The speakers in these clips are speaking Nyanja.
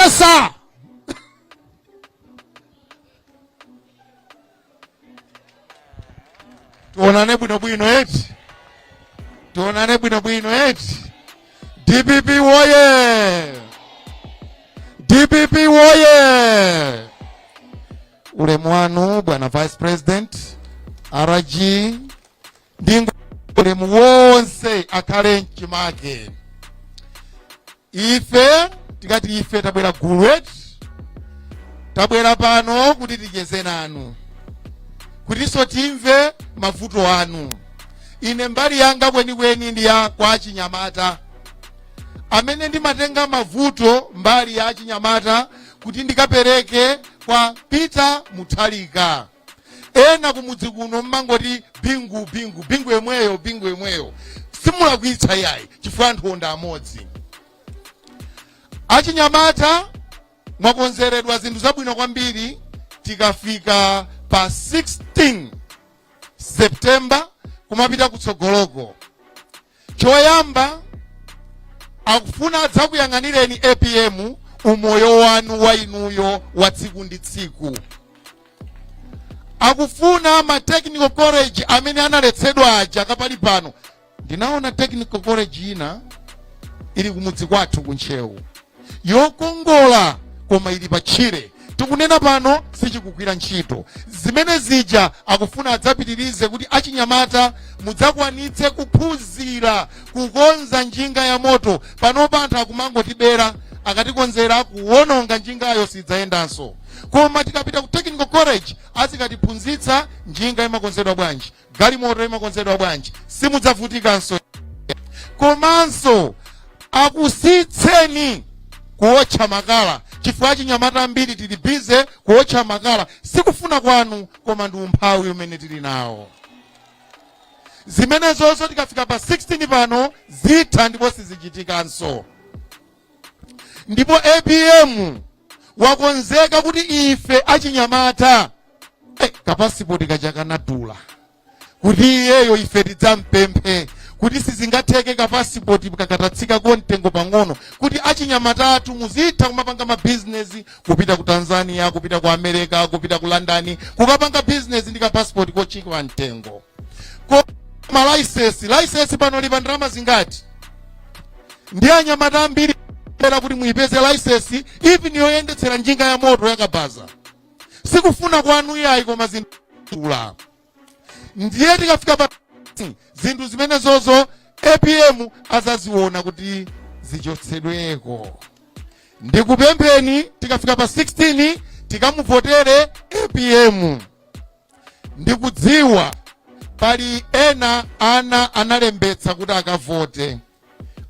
Sa. Tionane bwinobwino eti, tionane bwinobwino eti. DPP woye! DPP woye! Ulemu wanu, bwana Vice President, RG, ndingo ulemu wonse akhale mchimake. Ife tikati ife tabwera gulu eti, tabwera pano kuti ticheze nanu, kutinso timve mavuto anu. Ine mbali yanga kwenikweni ndi ya kwa achinyamata, amene ndimatenga mavuto mbali ya achinyamata kuti ndikapereke kwa Peter Mutharika. Ena kumudzi kuno mmangoti Bingu, Bingu, Bingu yemweyo, Bingu yemweyo. Simulakwitsa iyayi, chifukwa anthu onda amodzi. Achinyamata, mwakonzeredwa zinthu zabwino kwambiri. Tikafika pa 16 September kumapita kutsogoloko, choyamba akufuna adzakuyang'anireni APM umoyo wanu wa inuyo wa tsiku ndi tsiku. Akufuna ma technical college amene analetsedwa aja. Kapali pano ndinaona technical college ina ili kumudzi kwathu kuNtcheu, yokongola, koma ili pa tchire. Tikunena pano sichikugwira ntchito. Zimene zija akufuna adzapitirize kuti achinyamata mudzakwanitse kuphunzira kukonza njinga ya moto. Panopa anthu akumangotibera, akatikonzera kuwononga njingayo, sidzayendanso. Koma tikapita ku technical college azikatiphunzitsa njinga imakonzedwa bwanji, galimoto imakonzedwa bwanji, simudzavutikanso. Komanso akusiyitseni kuotcha makala, chifukwa achinyamata ambiri tili busy kuotcha makala. Sikufuna kwanu, koma ndi umphawi umene tili nawo. Zimenezonso tikafika pa 16 pano zitha ndipo sizichitikanso. Ndipo APM wakonzeka kuti ife achinyamata, kapasipoti kaja kanadula, kuti iyeyo ife tidzampemphe kuti sizingatheke kapasipoti kakatatsikako mtengo pang'ono, kuti achinyamata athu muzitha kumapanga mabizinesi, kupita ku Tanzania, kupita ku America, kupita ku London, kukapanga bizinesi ndi kapasipoti kotsika mtengo. Koma licence pano lipa ndalama zingati? Ndi anyamata ambiri era kuti muipeze licence even yoyendetsera njinga ya moto yakabaza. Sikufuna kwanu iyayi, koma zinthu. Ndiye tikafika pa zinthu zimene zozo APM azaziona kuti zichotsedweko. Ndikupempheni, tikafika pa 16 tikamuvotere APM. Ndikudziwa pali ena ana analembetsa kuti akavote.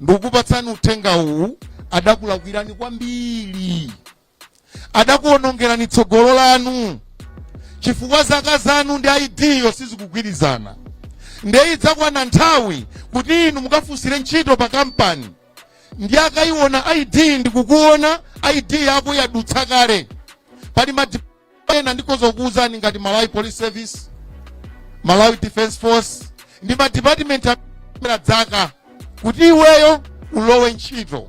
Ndikukupatsani uthenga uwu: adakulakwirani kwambiri, adakuonongerani tsogolo lanu, chifukwa zaka zanu ndi ID yo sizikugwirizana. Ndiye idzakwana nthawi kuti inu mukafunsire ntchito pa kampani, ndi akayiona ID ndikukuona ID yako yadutsa kale. Pali ma ena ndikhoza kukuwuzani ngati Malawi Police Service, Malawi Defense Force, ndi ma department amera dzaka kuti iweyo ulowe ntchito.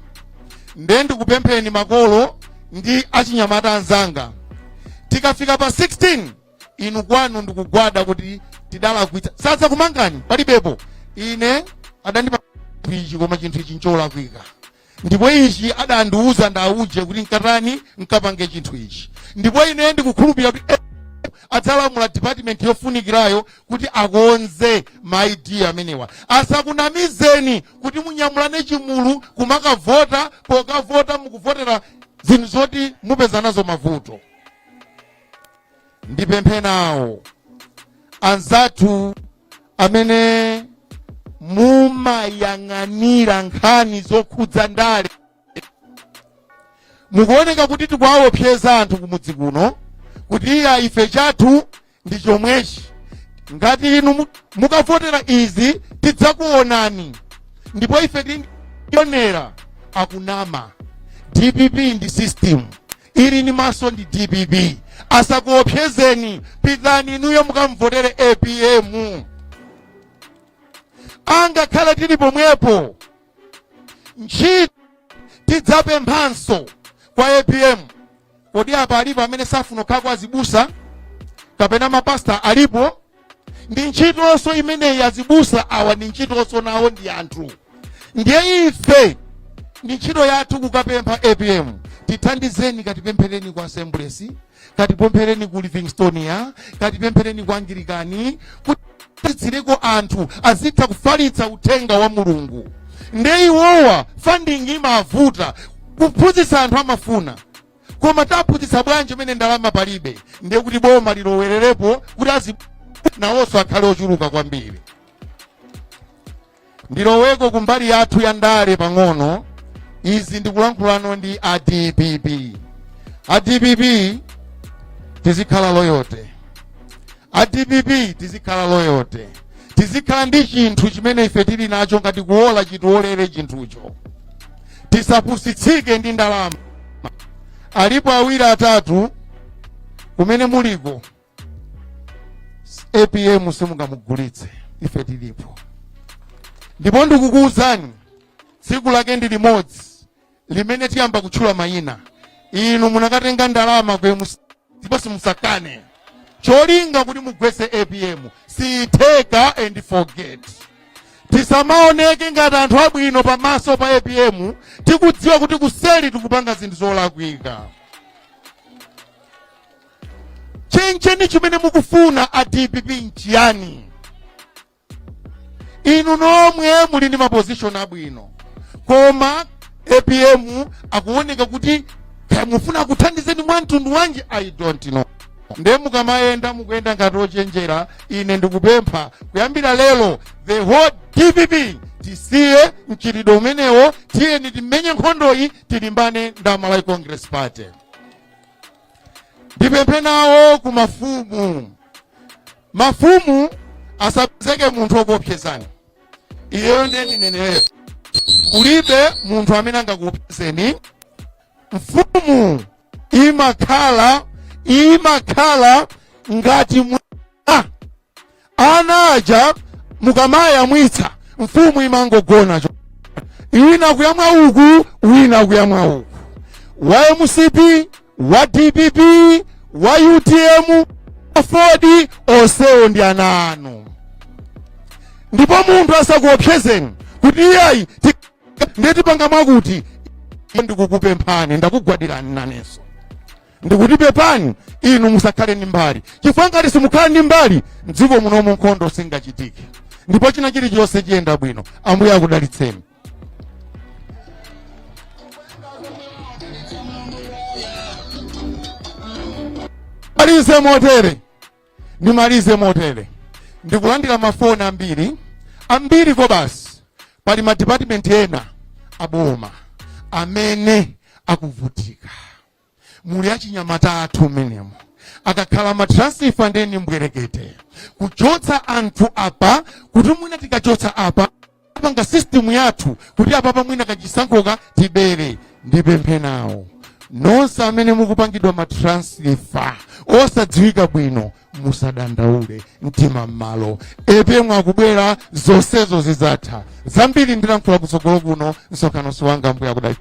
Ndiye ndikupempheni makolo ndi achinyamata anzanga, tikafika pa 16 inu kwanu ndikugwada kuti tidalakwitsa, sadzakumangani, palibepo. Ine adandipa ichi, koma chinthu ichi ncholakwika, ndipo ichi adandiuza ndauje kuti nkatani, nkapange chinthu ichi. Ndipo ine ndikukhulupirira kuti adzalamula department yofunikirayo kuti akonze ma ID amenewa. Asakunamizeni kuti munyamulane chimulu kumakavota. Pokavota mukuvotera zinthu zoti mupeza nazo mavuto. Ndipemphe nawo anzathu amene mumayang'anira nkhani zokhudza ndale, mukuoneka kuti tikuwaopseza anthu kumudzi kuno kuti iya, ife chathu ndi chomwechi, ngati inu mukavotera izi tidzakuonani ndipo ife tionera. Akunama. DPP ndi system ili ni maso ndi DPP. Asakuopsezeni, pitani inuyo mukamvotere APM. Angakhale tili pomwepo ntchito, tidzapemphanso Kwa APM, kodi apa alipo amene safuna kukhala kwa azibusa kapena mapasta? Alipo? Ndi ntchitonso imeneyi. Azibusa awa ndi ntchitonso nawo, ndi anthu. Ndiye ife ndi ntchito yathu kukapempha APM, tithandizeni, katipemphereni ku Assemblies, katipemphereni ku Livingstonia, katipemphereni ku Anglikani, kuti tsireko anthu azitha kufalitsa uthenga wa Mulungu. Ndiye iwowa funding imavuta. Kuphunzitsa anthu amafuna, koma taphunzitsa bwanji imene ndalama palibe? Ndiye kuti boma lilowererepo kuti azi nawonso akhale ochuluka kwambiri. Ndiloweko kumbali yathu ya ndale pang'ono. Izi ndikulankhulano ndi a DPP. A DPP, tizikhala loyalty. A DPP, tizikhala loyalty, tizikhala ndi chinthu chimene ife tili nacho. Ngati kuola, chitiolere chinthucho. Tisapusitsike ndi ndalama. Alipo awiri atatu kumene muliko, APM simungamugulitse. Ife tilipo, ndipo ndikukuwuzani, tsiku lake ndi limodzi limene tiyamba kutchula mayina. Inu munakatenga ndalama kwe, ndipo simusakane cholinga kuti mugwetse APM. Sitheka and forget. Tisamaoneke ngati anthu abwino pamaso pa APM, tikudziwa kuti kuseli tikupanga zinthu zolakwika. Chencheni chimene mukufuna a DPP nchiyani? Inu nomwe muli ndi maposition abwino, koma APM akuoneka kuti kaya mufuna kuthandizeni mwa mtundu wanji, I don't know. Ndiye mukamayenda, mukuyenda ngati ochenjera. Ine ndikupempha, kuyambira lero, the whole DPP, tisiye mchitidwe umenewo. Tiyeni timenye nkhondoyi, tilimbane ndi Malawi Congress Party. Ndipemphe nawo ku mafumu. Mafumu, asapezeke munthu wokuopsezani. Iyeyo ndiye ndinenerepo, kulibe munthu amene angakuopsezeni. Mfumu imakhala ngati mwana. Ana aja mukamayamwitsa, mfumu imangogona, wina kuyamwa uku, wina kuyamwa uku. Wa MCP, wa DPP, wa UTM, AFORD, onsewo ndi ana anu. Ndipo munthu asakuopsezeni kuti iyayi, ndiye tipanga mwakuti. Ndikukupemphani, ndakugwadirani nanenso, ndikuti pepani, inu musakhale ndi mbali, chifukwa ngati simukhala ndi mbali, mdziko munomu nkhondo singachitike ndipo china chilichonse chiyenda bwino. Ambuye akudalitseni. Malize motere, ndimalize motere. Ndikulandira mafoni ambiri ambiri ko basi. Pali madipatimenti ena aboma amene akuvutika, muli achinyamata athu menemo. Akakhala matransfer, ndeni mbwerekete kuchotsa anthu apa, kuti mwina tikachotsa apa, panga system yathu kuti apapa mwina kachisankhoka tibere. Ndipemphe nawo nonse amene mukupangidwa matransfer osadziwika bwino, musadandaule, mtima m'malo. APM akubwera, zonsezo zidzatha. Zambiri ndilankhula kutsogolo kuno. Msonkhano wanga, mbuya kudali.